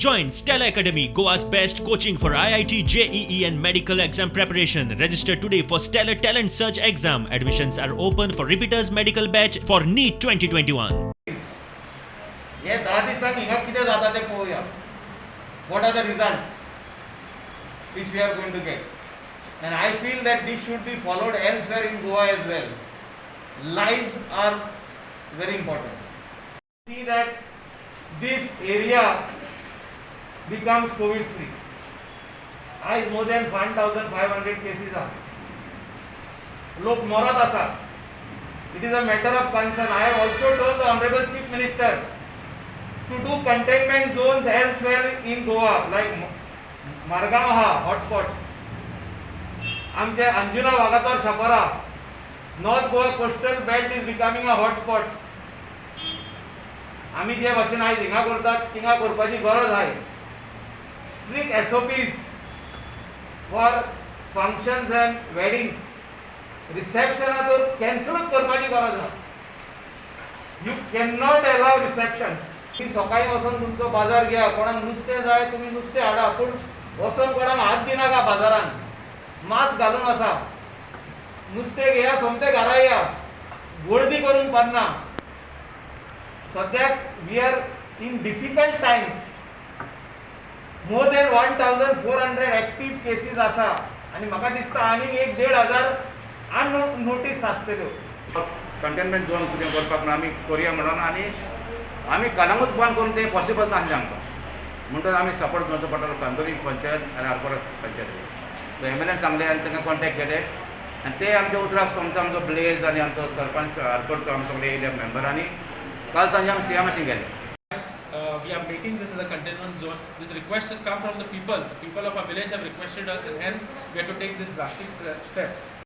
Join Stellar Academy, Goa's best coaching for IIT, JEE, and medical exam preparation. Register today for Stellar Talent Search exam. Admissions are open for repeaters medical batch for NEET 2021. हे 10 दिसांक हिंगा कितें जाता तें पळोवया, what are the results which we are going to get. And I feel that this should be followed elsewhere in Goa as well. Lives are very important. See that this area becomes COVID free. आयज more than 1500 cases आहा, लोक मरत आसा. It is a matter of concern. I have also told the Honorable Chief Minister to do containment zones elsewhere in Goa, like Margao आहा hotspot, आमचे Anjuna, Vagator, Chapora, North Goa coastal belt is becoming a hotspot. आमी जे भाशेन आयज हिंगा करतात, थिंगा करपाची गरज आयज. Strict SOPs for functions and weddings. रिसेप्शनां तर कॅन्सलूच करपाची गरज आहा. You can not allow reception. तुम्ही सकाळी वचून तुमचो बाजार घेया. कोणाक नुस्तें जाय, तुमी नुस्तें हाडा, पूण वचोन कोणाक हात दिनाका. बाजारान मास्क घालून आसा, नुस्तें घेया, सोमतें घरा या, गर्दी करूंक पडना. सद्याक we are in difficult times. More than 1400 active cases आसा आनी म्हाका दिसता आनीक एक देड हजार अननोटीस आसतल्यो. कंटेनमेंट झोन कितें करपाक म्हणून आमी करुया म्हणून आनी आमी कलंगूट बंद करून तें पॉसिबल नासलें आमकां, म्हणटच आमी सपोर्ट घेवचो पडटलो कांदोली पंचायत आनी आरपोरा पंचायती. एमएलएन सांगलें आनी तांकां कॉन्टेक्ट केले आनी ते आमच्या उतराक सोमतो आमचो ब्लेज आनी आमचो सरपंच आरपोरचो, आमी सगळे येयले मेंबर आनी काल सांजे आमी सीएमाशी गेले. We are making this as a containment zone. This request has come from the people. The people of our village have requested us, and hence we have to take this drastic step.